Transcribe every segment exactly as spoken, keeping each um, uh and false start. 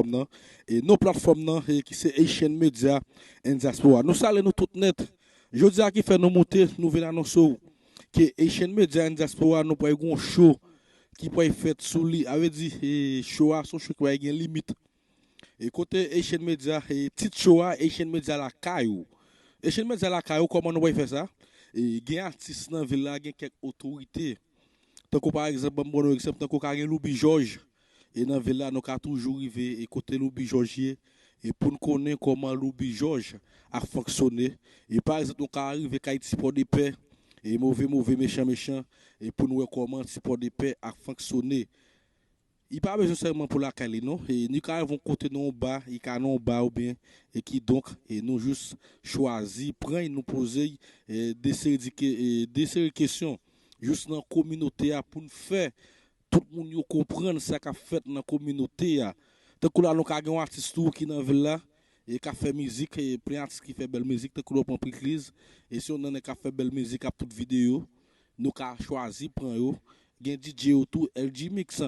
platfòm nan, e non platfòm nan e ki se Haitian Media and Diaspora. Nou salye nou tout nèt. Jodi a ki fè nou moute, nou vin anonse w ke Haitian Media and Diaspora nou pral gen yon show ki pral fèt sou li. A vle di, e, show a se yon show ki pral gen limit. E kote Haitian Media, e tit show a, Haitian Media lakay ou. Haitian Media lakay ou, kòman nou pral fè sa? E gen atis nan vil la, gen kèk otorite. Tankou pa egzanp, ban m pran yon egzanp, tankou ka gen Loubi Jòj. E nan vil la, nou ka toujou rive e kote Loubi Jòj ye. E pou n konnen kòman Loubi Jòj ap fonksyone. E pa egzanp, nou ka rive kay Ti Pòdepè. E move move, mechan mechan. E pou n wè kòman Ti Pòdepè ap fonksyone. Li pa bezwen sèlman pou lakay li non. E li ka rive yon kote nan yon ba, li ka nan yon ba oubyen, e kidonk, e nou jis chwazi pran l, nou poze l, e de seri di ke, e de seri kesyon jis nan kominote a pou n fè tout moun yo konprann sa k ap fèt nan kominote a. Tankou la nou ka gen yon atis tou ki nan vil la, e k ap fè mizik, e plen atis ki fè bèl mizik, tankou lè w pran Prikliz, e se yon nan nèg k ap fè bèl mizik, ap tout videyo, nou ka chwazi pran yo. Gen D J yo tou, L G Mix,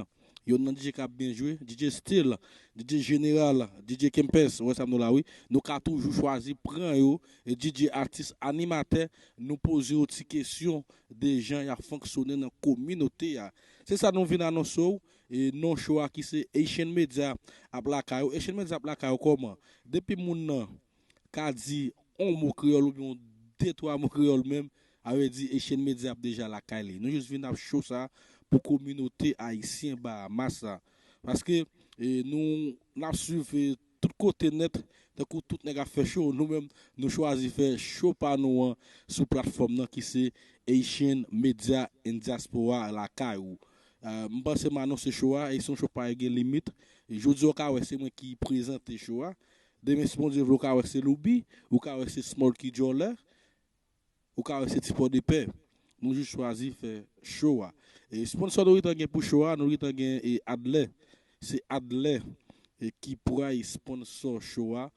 yon nan D J k ap byen jwe, D J Steel, D J Jeneral, D J Kempès, ou wè sa m di w la wi. Nou ka toujou chwazi pran yo, e D J atis animatè, nou poze yo ti kesyon de jan y ap fonksyone nan kominote a. Se sa nou vin anonse w, e non show a ki se Haitian Media ap lakay ou. Haitian Media ap lakay ou kòman? Depi moun nan ka di yon mo kreyòl oubyen yon de twa mo kreyòl menm, a vle di Haitian Media ap deja lakay li. Nou jis vin ap show sa pou kominote ayisyen Bahamas la. Paske, e, nou, n ap swiv, e, tout kote nèt, tankou tout nèg ap fè show, nou menm, nou chwazi fè show pa nou an sou platfòm nan ki se Haitian Media and Diaspora lakay ou. E, m panse m anonse show a, e se yon show pa gen limit. E jodi a w ka wè se mwen ki prezante show a. Demen si Bondye vle w ka wè se Loubi, ou ka wè se Smolky Djòlè, ou ka wè se Ti Pòdepè. Nou jis chwazi fè show a. E sponsò nou gentan gen pou show a, nou gentan gen e Adler. Se Adler e ki pral sponsò show a.